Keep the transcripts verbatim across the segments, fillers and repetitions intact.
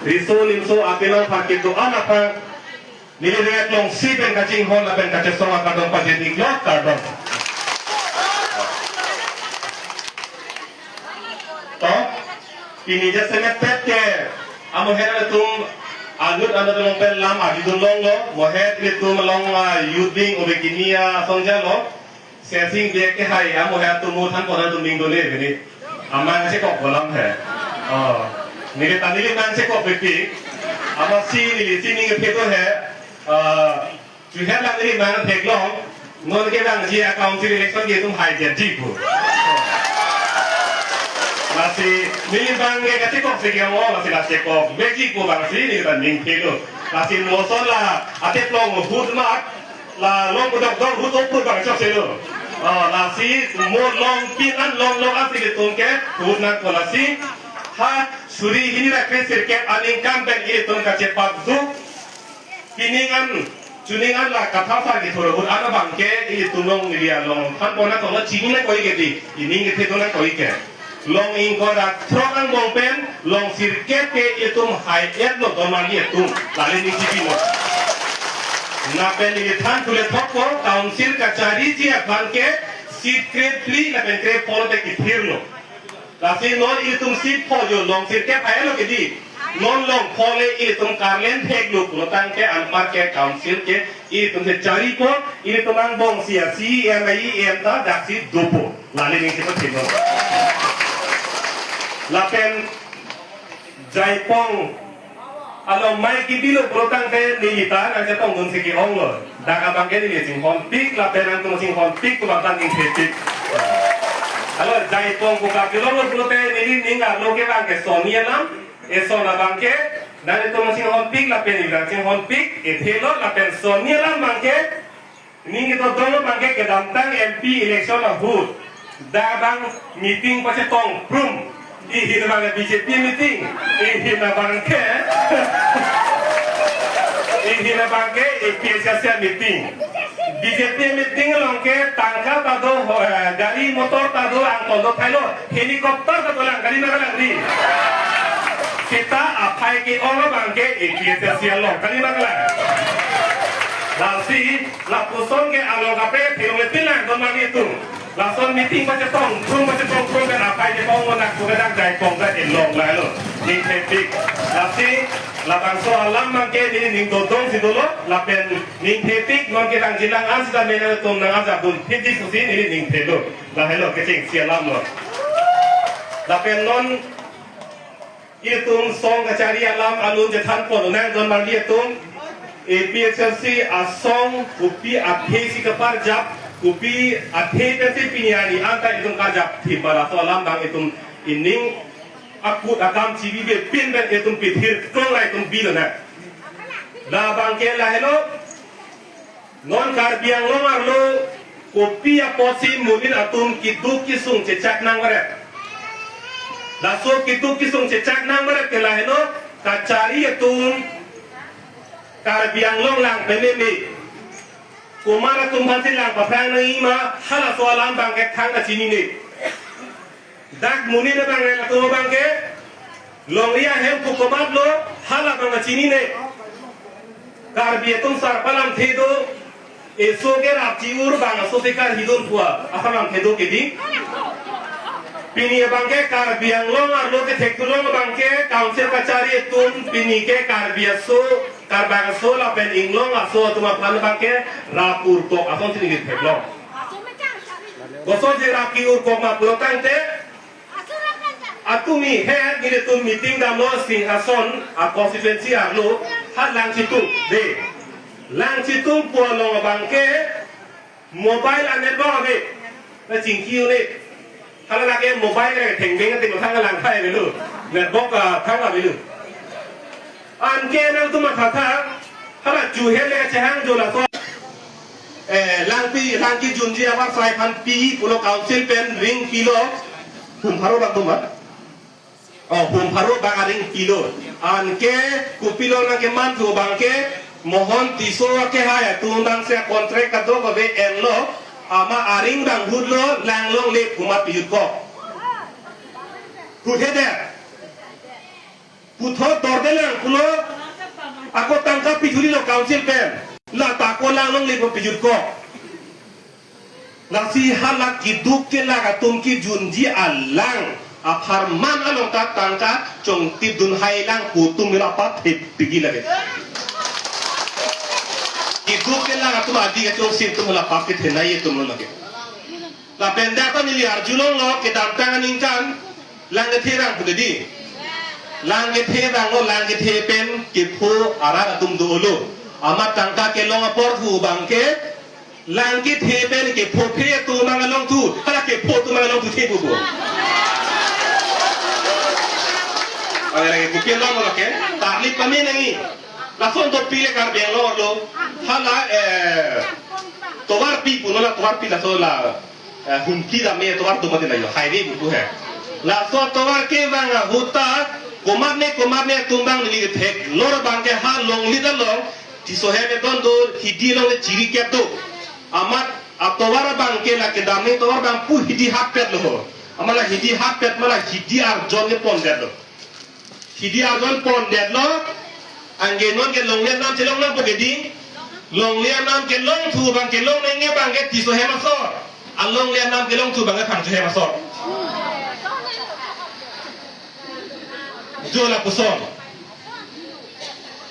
Riso nimso apelang phak kedo-an aphan neli ringat longsi pen kachinghon lapen kachesong akardom pajir-ik lo, kardom. To, pini jasemet pet ke, amoher atum anut anut along pen lam arjudun longlo, moher ilitum along, ah, youth wing ove kimi, ah, asong jalo. Sesing biak ke hai, amoher atum mo than konan atum ning dole bini. Amang chekok bolam he. Oh. Neli ta neli mang chekok pipi. Amatsi neli si ning pheto he. Ah, chuher lang neli mang theklong. Non ke bang ji account si election ke tum hai jen ji pu. Lasi neli bang ke kachekok si ke ong, lasi la chekok. Bek ji pu bang si neli ta ning phelo. Lasi moson la ateplong hut mat. La long kedok dok hut oput bang chok selo. Ah, lasi mo long pin an long long asi ilitum ke hut nangkok lasi. Ha suri hini ra kre sirkep aningkan pen ilitum kachepakjok. Pining an, chuning an la kathasar kithur hut an abang ke ilitum long neli along than pon nangkok lo, chini nangkok-ik ke di. Ining kethe do nangkok-ik ke. Long ingkoi ra throk angbong pen long sirkep ke itum hai-et lo don-marli atum. Lale ning chipi lo. Lapen neli than thule thokpo, council kachariji aphan ke seat krephli lapen krepho te kithir lo. Lasi non itum seat pho jo long sirkep hai-et lo ke di. Non long pho le itum karlen thek lo pulo tangte anpar ke council ke itum si charipo, itum angbong si a C E M, E M ta daksi dopo. Lale ning si pathelo. Lapen Jaipong along mai kibilo pulo tangte neli ta nangchetongdun si ke-ong lo. Dak abang ke neli chinghonpik lapen nangtum chinghonpik pu bang ta ning thepik. Alo Jaipong pu kapilo lo pulote neli ning arlo ke bang ke sonni alam. Eson abang ke, dan itum chinghonpik lapen ibrang chinghonpik, ethelo lapen sonni alam abang ke, ning kedodong abang ke kedamtang M P election ahut. Dak abang meeting pachetong prum. Ihin abang ke B J P meeting. Ihin abang ke, ihin abang ke A P H L C meeting. B J P meeting along ke tangka ta do, eh, gari motor ta do, angkol do thailo, helicopter ta dolang, kali ma kalang di. Seta aphai ke-ong abang ke A P H L C along, kali ma kalang. Lasi, lapuson ke along kaprek, thilong le pilang, don-marli atum. Lason meeting pachetong prum, pachetong prum, kan aphai ke-ong, nangtum ke dak Jaipong ta elong lahelo. Ning thepik. Lasi, labangso alam abang ke neli ning dodong si dolo, lapen ning thepik, non ke nangjilang an sita mena atum nang-ajapdun phitji pusi neli ning thelo. Lahelo kechengsi alam lo. Lapen non itum song kachari alam alun chethan pon nang don-marli atum. A P H L C asong kopi athe si kaparjap, kopi athe pensi pini arni anta itum karjap thip ma, laso alam abang itum ining akut akam chibibe pin pen itum pithir krong ra itum bilo na. Labang ke lahelo, non Karbi Anglong arlo kopi apotsi monit atum keduk kesung chechak nangvaret. Laso keduk kesung chechak nangvaret ke lahelo, kachari atum Karbi Anglong lang pememe. Komat atum aphansi lang paphrang nangji ma, halaso alam abang ke thang kachinine. Dak monit abang rel atum abang ke, longri ahem pu komat lo, hala abang chinine. Karbi atum sarpo alamthe do, eso ke rap chi-ur bang aso si karhidun pu asap alamthe do ke di. Pini abang ke Karbi Anglong arlo kethek thulong abang ke, council kachari atum pini ke Karbi aso, Karbang aso lapen inglong aso atum aphan abang ke rap urkok asonsi neli theklong. Kosonsi rap ki-urkok ma pulo tangte, atumi he nelitum meeting damlo Singhason a constituency arlo, ha Langchitung de. Langchitung pu along abang ke mobile a-network ave. Na chingki un-e. Hala lake mobile ke thengbeng ati thang lang khai avelo. Network, ah, thang avelo. Anke nangtum mathatha, hala chuhe le chehang jo laso. Eh, Langpi, Langki Junji abar sai aphan pi pulo council pen ring pilo. Hum pharo bak duma. Oh, hum pharo bak aring pilo. Anke kopilo nangkeman thu abang ke, Mohon Tisso akehai atum abangsi contract kadokave enlo, amat aring abang hutlo, lang longle pu ma pi-utkok. Thu he de. Puthot dordelang pulo, ako tangka pithurilo council pen. La tako lang longle pu pijut ko. Lasi hala keduk kelak atum kejunji alang apharman along ta tangka chongtip dun hai lang pu atum mila pat thepik lake. Keduk kelak atum adi kachongsi atum la pat kethenei atum lo lake. Lapen dak ta neli arjulonglo kedamtang aningkan lang kethe rang pu dei. Lang kethe ranglo, lang kethe pen kepho arat atum dolo. Amat tangka kelong apor thu abangke lang kethe pen kephophe atum abang along thu, hala kepho atum abang along thu the pupo. Ave lake kopi along lake, tarlip pame nangji. Lason dopik le Karbi Anglong arlo. Hala, eh, tovarpi pulo la, tovarpi laso la, eh, Humpli dam atovar do mati la jo, highway pu he. Laso atovar kevang ahut ta komatne komatne atum abang neli theklor abangke ha longle along Tisso hem edon do, hidi along le chiri kep do. Amat atovar abangke la kedamne atovar abang pu hidi hap pet lo ho. Amat la hidi hap pet ma la hidi arjon le pondetlo. Hidi arjon pondetlo. Anke non ke longle arnam chelong nangpo ke dei. Longle arnam kelong thu abang kelong nangji abangke Tisso hem asor. Alongle arnam kelong thu abangke Phangcho hem asor. Jo lapuson.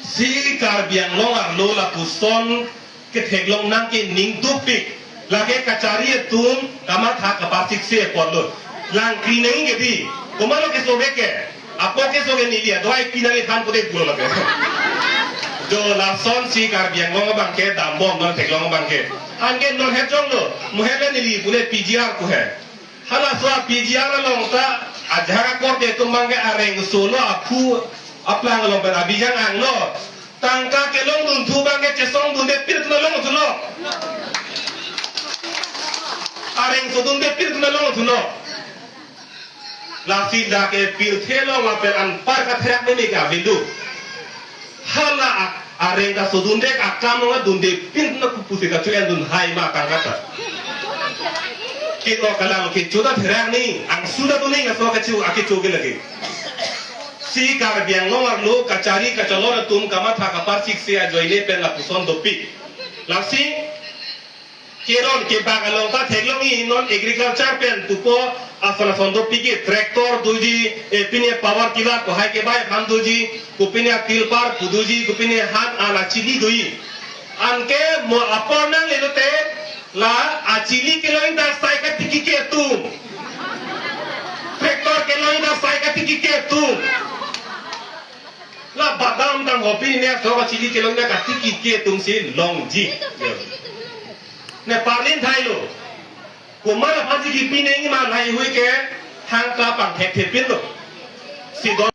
Si Karbi Anglong arlo lapuson ketheklong nang ke ning dopik. Lake kachari atum kamatha kaparsiksi apotlo. Lang kri nangji ke dei. Komatlo keso ke ke. Apo keso ke neli adoi pi nangji than pute pulo lake. Jo lason si Karbi Anglong abangke dambom non theklong abangke. Anke non hejong lo. Muhele neli pune P G R pu he. Halaso a P G R along ta ajahak akorte atum abangke areng solo aphu aplang along pen abijang anglo. Tangka kelong dun thu abangke chesong dunde pir tuna long thulo. Areng so dunde pir tuna long thulo. Lasi dak ke pirthe along lapen anpar katherak meme ke avindu. Hala a- areng ta so dunde akam along dunde pin na kupusi kacho-en dun hai ma tangka ta. Kit o kalang kecho ta therak ni, angsu ta dun ni laso kacho akecho ke lake. Si Karbi Anglong arlo kachari kacholor atum kamatha kaparsiksi ajoine pen lapuson dopik. Lasi keron kebak along ta theklongji non agriculture pen pupo ason ason dopik ke tractor doji, eh, pine power tiller ko hai kebai aphan doji, kopine tilpar pu doji, kopine han an achili doji. Anke mo apor nangle lote la achili kelongji ta sai katiki ke atum. Tractor kelongji ta sai katiki ke atum. La badam tang ho pine so achili kelongji ta katiki ke atum si longji. Ne parlin thailo. Komat aphansi kipi nangji ma lahai hui ke thangta pangthek thepinlo. Si don